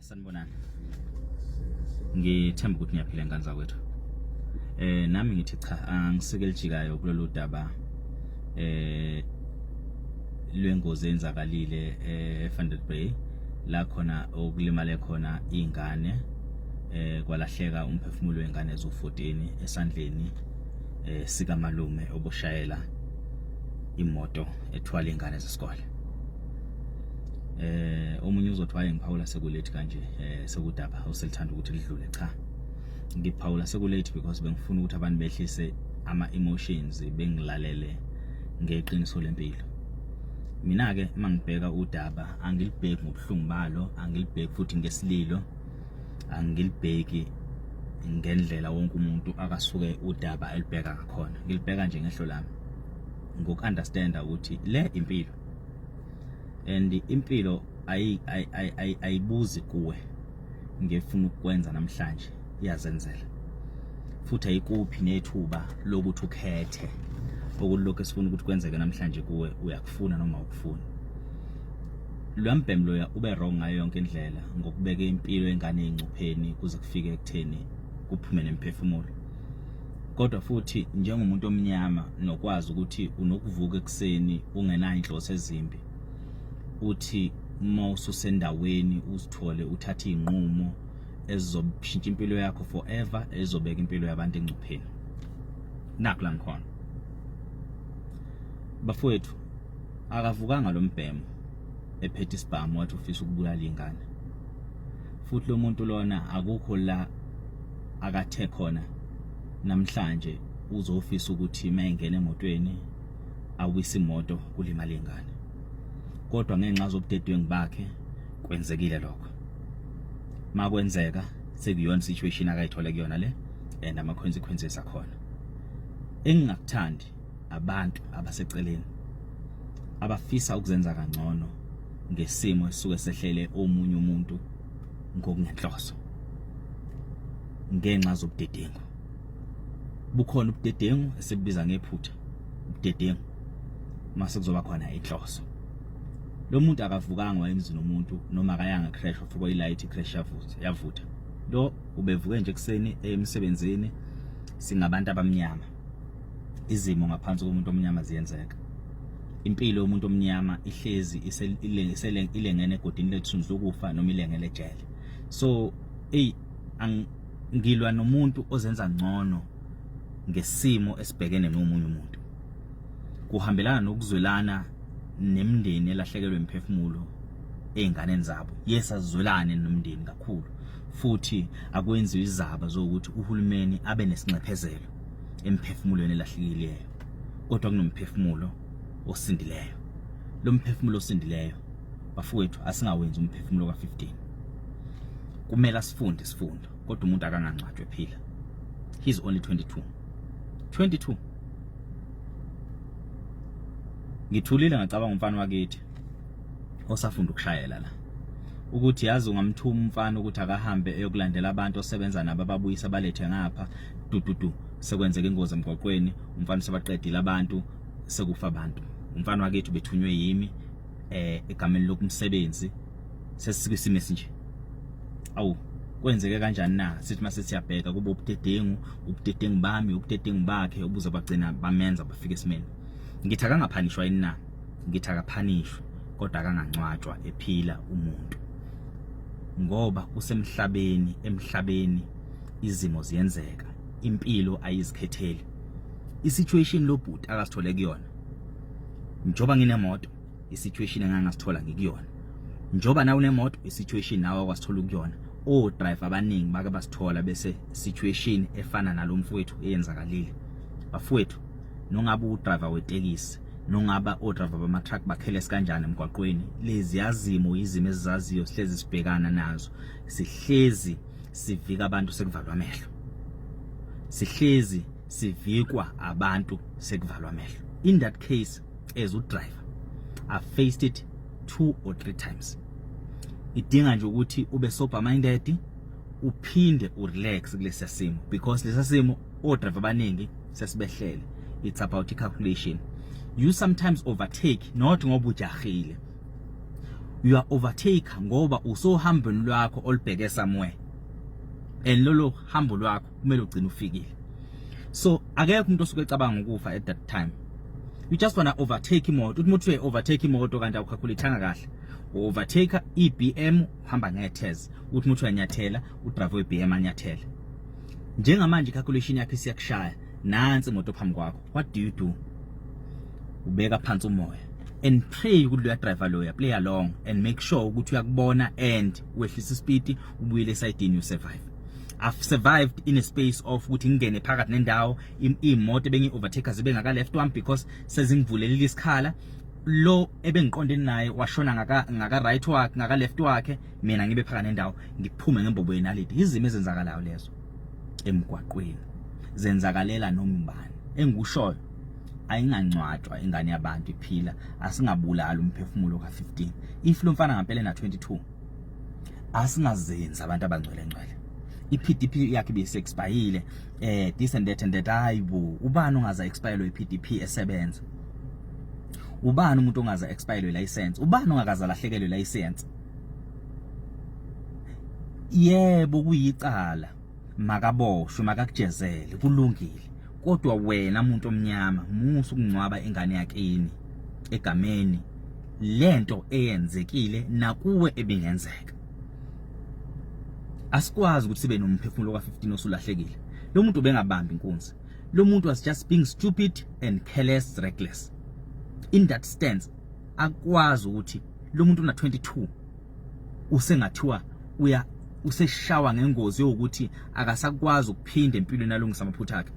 Sanibonani. Ngithemba ukuthi niyaphila ngane zakwethu. Nami ngithi cha, angisike elijikayo kulolu daba lwengozi eyenzakalile eVan Bay, la khona okulimale khona ingane, kwalahleka umphefumulo wengane ezu14 esandleni sika malume obushayela imoto ethwala ingane zesikole. Omunye uzothi waye ngiphawula seku-late kanje, sekudaba oselithanda ukuthi lidlule. Cha, ngiphawula seku-late because bengifuna ukuthi abantu behlise ama emotions, bengilalele ngeqiniso lempilo. Mina ke uma ngibheka udaba, angilibheki ngobuhlungu balo, angilibheki futhi ngesililo, angilibheki ngendlela wonke umuntu akasuke udaba elibheka ngakhona. Ngilibheka nje ngehlo lami ngoku-understanda ukuthi le impilo, and impilo ayibuzi kuwe ngefuna ukukwenza namhlanje, iyazenzela, futhi ayikuphi nethuba lokuthi ukhethe okulokhu esifuna ukuthi kwenzeke namhlanje kuwe, uyakufuna noma ukufuni. Lwambhem loya ube wrong ngayo yonke indlela ngokubeka impilo yengane engcupheni kuze kufike ekutheni kuphume nemphefumulo. Kodwa futhi njengomuntu omnyama, nokwazi ukuthi unokuvuka ekuseni ungenayo inhloso ezimbi, uthi uma ususendaweni uzithole uthatha izinqumo ezizoshintsha impilo yakho forever, ezobeka impilo yabantu engcupheni. Nakho la ngikhona, bafowethu. Akavukanga lo mbhemo ephethe isibhamu wathi ufisa ukubulala ingane. Futhi lo muntu lona akukho la akathe khona namhlanje uzofisa ukuthi mayengena emotweni awise imoto kulimala ingane, kodwa ngenxa zobudedengu bakhe kwenzekile lokho. Makwenzeka sekuyona situation akayithole kuyona le, and ama consequences akhona. Engingakuthandi, abantu abaseceleni abafisa ukuzenza kangcono ngesimo esisuke sehlele omunye umuntu ngokungenhloso ngenxa zobudedengu. Bukhona ubudedengu esibubiza ngephutha ubudedengu, mase kuzoba khona inhloso. Lo muntu akavukanga wayemzini umuntu, noma akayanga creche, wafika i-light, i-creche yavutha, yavutha. Lo ubevuke nje ekuseni emsebenzini. Singabantu abamnyama, izimo ngaphansi komuntu omnyama ziyenzeka. Impilo yomuntu omnyama ihlezi ilengene egodini lethunzi lokufa noma ilengele ejele. So ey, ngilwa nomuntu ozenza ngcono ngesimo esibhekene nomunye umuntu. Kuhambelana nokuzwelana nemindeni elahlekelwe imphefumulo ey'nganeni zabo. Yes, azizwelane nomndeni kakhulu, futhi akwenziwe izaba zokuthi uhulumeni abe nesinxephezelo emphefumulweni elahlekileyo, kodwa kunomphefumulo osindileyo. Lo mphefumulo osindileyo, bafowethu, asingawenzi umphefumulo ka-15. Kumele asifunde isifundo, kodwa umuntu akangangcwatshwa ephila. He's only 22, 22. Ngithulile, ngacabanga umfana wakithi osafunda ukushayela la, ukuthi yazi ungamthuma umfana ukuthi akahambe eyokulandela abantu osebenza nabo, ababuyisa balethe ngapha, dududu, sekwenzeka ingozi emgwaqweni, umfana sebaqedile abantu, sekufa abantu. Umfana wakithi bethunywe yimi egameni lokumsebenzi, sesikusimo esinje. Awu, kwenzeke kanjani na? Sithi mase siyabheka, kube ubudedengu, ubudedengu bami, ubudedengu bakhe obuze bagcina bamenza bafika esimeni. Ngithi akangaphanishwa yini na? Ngithi akaphanishwe, kodwa akangangcwatshwa ephila umuntu, ngoba kusemhlabeni. Emhlabeni izimo ziyenzeka, impilo ayizikhetheli. I-situation lobhuti akasithole kuyona, njoba nginemoto, i-situation engangasithola ngikuyona, njoba nawe unemoto, i-situation nawe akwasithola ukuyona. O-driver abaningi bake basithola bese situation efana nalomfowethu eyenzakalile. Bafowethu, nongabe udriver wetekisi, nongaba odriver bama-truck, ba-careless kanjani emgwaqweni, lezi yazimo izimo ezizaziyo, sihlezi sibhekana nazo, sihlezi sivika abantu sekuvalwa amehlo, sihlezi sivikwa abantu sekuvalwa amehlo. In that case, as udriver, I faced it two or three times. Idinga nje ukuthi ube sober minded, uphinde urelax kulesa simo, because lesa simo odriver abaningi sesibehlele. It's about calculation. You sometimes overtake not ngoba ujahile. You are overtaker ngoba usohambweni lwakho olubheke somewhere, and lolo hambo lwakho kumele ugcine ufikile. So akekho umuntu osuke ecabanga ukufa at that time. You just wanna overtake imoto. Uthi umuntu overtake imoto kanti awucalculate-anga kahle, overtake iBM uhamba ngeTazz. Uthi umuntu uyanyathela, udriver weBM anyathele. Njengamanje calculation yakhe isiyakushaya, nansi imoto phambi kwakho. What do you do? Ubeka phansi umoya and pray ukuthi loya driver loya play along and make sure ukuthi uyakubona and wehlisa ispeed, ubuyele esayidini. You survive. I've survived in a space of ukuthi ngingene phakathi nendawo, imoto ebengi overtake zibe ngaka left wami because sezingivulelile isikhala. Lo ebengiqondene naye washona ngaka right wakhe, ngaka left wakhe, mina ngibe phakathi nendawo, ngiphume ngembobo yenaliti. Izimo ezenzakalayo lezo emgwaqweni zenzakalela noma ubani. Engikushoyo, ayingangcwatshwa ingane yabantu iphila, asingabulali umphefumulo ka15. If lo mfana ngempela na 22, asingazenzi abantu abangcwele ngcwele. I-PDP yakhe ibise-expire, this and that and that. Hayibo, ubani ongaza expire i-PDP esebenza? Ubani umuntu ongaza expire license? Ubani ongakaza lahlekelwe license? Yebo, kuyicala, makaboshwe, makakujezele, kulungile, kodwa wena umuntu omnyama, musu ukungcwaba ingane yakini egameni lento eyenzekile nakuwe ebingenzeka. Asikwazi ukuthi sibe nomphefumulo ka15 osulahlekile. Lo muntu ubengabambi inkunzi. Lo muntu was just being stupid and careless, reckless in that stance. Akwazi ukuthi lo muntu una 22 usengathiwa uya useshawa ngengozi yokuthi akasakwazi ukuphinda empilweni alungisa amaphutha akhe.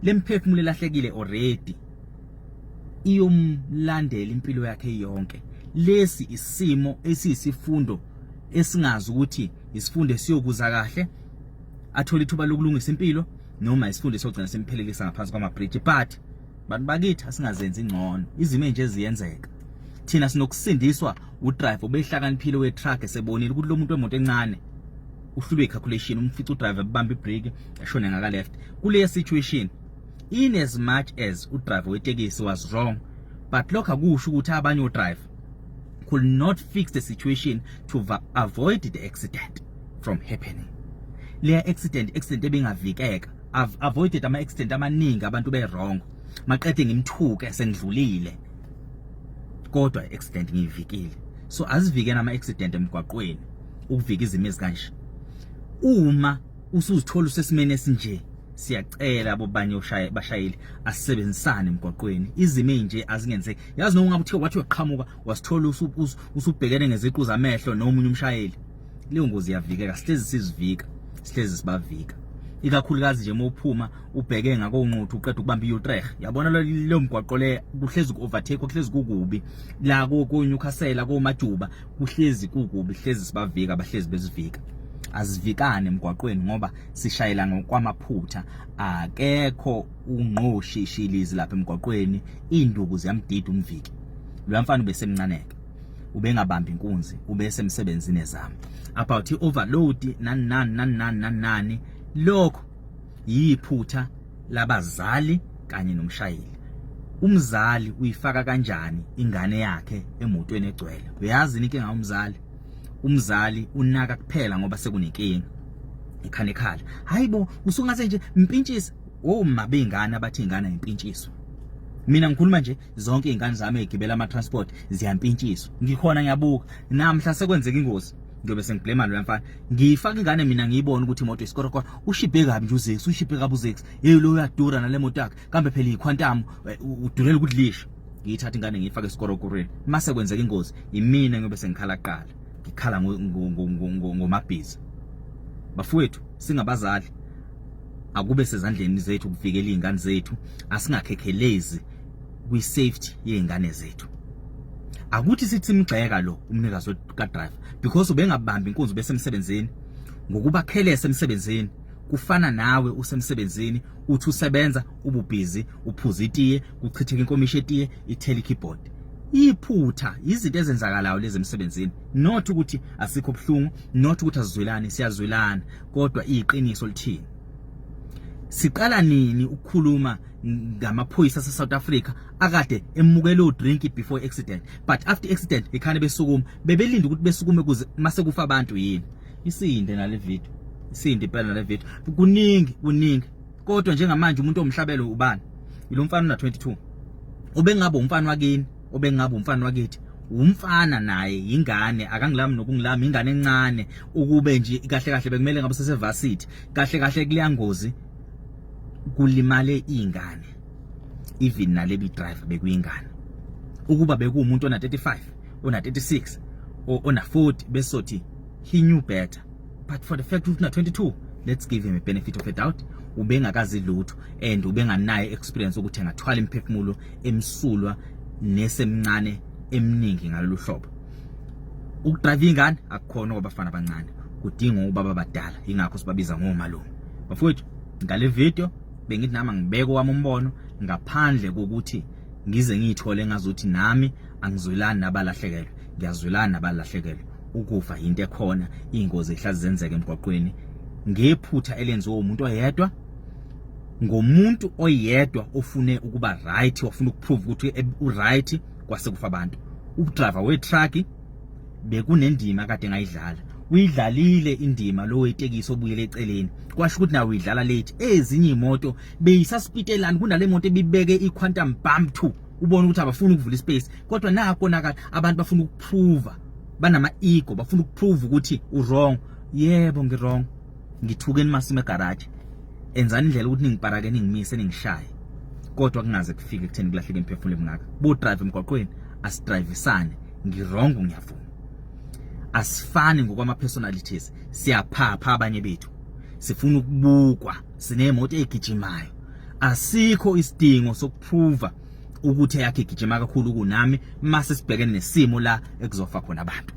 Lemphefumulo elahlekile already iyomlandela impilo yakhe yonke. Lesi isimo esiyisifundo esingazi ukuthi isifundo esiyokuza kahle, athole ithuba lokulungisa impilo, noma isifundo esiyogcina simphelelisa ngaphansi kwama-bridge. But bantu bakithi, asingazenzi ingcono. Izimo nje eziyenzeka, thina sinokusindiswa udriver obehlakaniphile we-truck, esebonile ukuthi lo muntu wemoto encane uhlulwe i-calculation. Umfica udriver ebamba ibrake, eshone ngaka left. Kule situation, in as much as udriver wetekisi was wrong, but lokho akusho ukuthi abanye odriver could not fix the situation to avoid the accident from happening. Leya accident ebingavikeka. I've avoided ama accident amaningi abantu be wrong, maqede ngimthuke sengidlulile, kodwa accident ngiyivikile. So azivike nama accident emgwaqweni, ukuvika izimo ezikanje. Uma usuzithola usesimene esinje, siyacela bobanye oshaya bashayeli, asisebenzisane emgwaqweni. Izimo ezinje azingenzeki. Yazi, noma ungabe uthiwa wathi uyaqhamuka, wasithola usubhekene ngeziqu zamehlo nomunye umshayeli, leyo ngozi iyavikeka. Sihlezi sizivika, sihlezi sibavika, ikakhulukazi nje uma uphuma ubheke ngakoNquthu, uqeda ukubamba i-Utrecht. Yabona leyo mgwaqo le, kuhlezi ku-overtake, kuhlezi kukubi la ko-Newcastle, koMajuba, kuhlezi kukubi. Hlezi sibavika, bahlezi bezivika. Azivikane emgwaqweni ngoba sishayela ngokwamaphutha. Akekho ungqoshishilizi lapha emgwaqweni, induku ziyamdida umviki. Lo mfana ubesemncaneke, ubengabambi inkunzi, ubesemsebenzini ezama about i-overload, nani nani nani nani nani nani. Lokho yiphutha labazali kanye nomshayeli. Umzali uyifaka kanjani ingane yakhe emotweni egcwele? Uyazi inkinga umzali, umzali unaka kuphela ngoba sekunenkinga ikhane ekhala. Hayibo, usungase nje mpintshisa oma bengane abathi ingane ayimpintshiswa. Mina ngikhuluma nje, zonke izingane zami ezigibela ama transport ziyampintshiswa. Ngikhona ngiyabuka, namhla sekwenzeka ingozi ngiyobe sengiblame lo mfana. Ngiyifaka ingane mina, ngiyibona ukuthi imoto isikorokoro, ushibhe kabi nje uZix, ushibhe kabi uZix. Hey, lo uyadura nale moto yakhe, kambe phela iQuantum, udulela ukudlisha. Ngiyithatha ingane ngiyifake esikorokorweni, mase kwenzeka ingozi imina ngiyobe sengikhala kuqala, ngikhala ngomabhizi. Bafowethu, singabazali, akube sezandleni zethu ukuvikela izingane zethu. Asingakhekhelezi kwi-safety yezingane zethu. Akuthi sithi simgxeka lo umnikazi ka-driver because ubengabambi inkunzi, besemsebenzini ngokuba careless emsebenzini. Kufana nawe usemsebenzini, uthi usebenza ububhizi, uphuza itiye, kuchitheka inkomishi etiye, ithela keyboard. Iphutha izinto ezenzakalayo lezi emsebenzini, not ukuthi asikho buhlungu, not ukuthi asizwelani, siyazwelana, kodwa iqiniso lithini? Siqala nini ukukhuluma ngamaphoyisa ase South Africa akade emukele udrink before accident, but after accident ikhane besukuma, bebelinda ukuthi besukume kuze mase kufa abantu yini? Isinde nale video, isinde impela nale video. Kuningi, kuningi, kodwa njengamanje umuntu omhlabelo ubani? Yilo mfana una 22, obengabe umfana wakini, obengabe umfana wakithi, umfana naye ingane, akangilami nokungilami, ingane encane. Ukube nje kahle kahle bekumele ngabe sesevasithi kahle kahle. Kuleya ngozi kulimale ingane, even nalebi driver bekuyingane. Ukuba bekuwumuntu ona 35, ona 36, ona 40, besothi he knew better, but for the fact ukuthi una 22, let's give him a benefit of a doubt. Ubengakazi lutho and ubenganayo experience ukuthi engathwala imiphefumulo emsulwa nesemncane eminingi ngalolu hlobo. Ukudrive ingane akukhona kwabafana abancane, kudinga ubaba abadala, ingakho sibabiza ngomalume. Bafowethu, ngale video bengithi nami ngibeke wami umbono ngaphandle kokuthi ngize ngiyithole ngazuthi nami angizwelani nabalahlekelwe. Ngiyazwelana nabalahlekelwe. Ukufa yinto ekhona, ingozi ehlazi zenzeka emgwaqweni ngephutha elenziwe umuntu oyedwa, ngomuntu oyedwa ofune ukuba right, wafuna ukuprove ukuthi u-right, kwase kufa abantu. Udriver we-truck bekunendima kade ngayidlala, uyidlalile indima lo wetekisi obuyele eceleni, kwasho ukuthi nawe uyidlala late. Ezinye imoto beyisasipitelana kunale moto ebibeke iQuantum bump 2, ubona ukuthi abafuni ukuvula ispace, kodwa nakho naka abantu bafuna ukuprova, banama ego, bafuna ukuprove ukuthi u-wrong. Yebo, ngi-wrong, ngithukeni masime garage, enzani indlela ukuthi ningiparake, ningimise, ningishaye, kodwa kungaze kufike ekutheni kulahleke imiphefumulo emingaka. Bo drive emgwaqweni, asidrivisane. Ngi-wrong, ngiyavuma. Asifani ngokwama personalities, siyaphapha abanye bethu, sifuna ukubukwa, sinemoto egijimayo. Asikho isidingo sokuprova ukuthi eyakhe igijima kakhulu kunami mase sibhekene nesimo la ekuzofa khona abantu.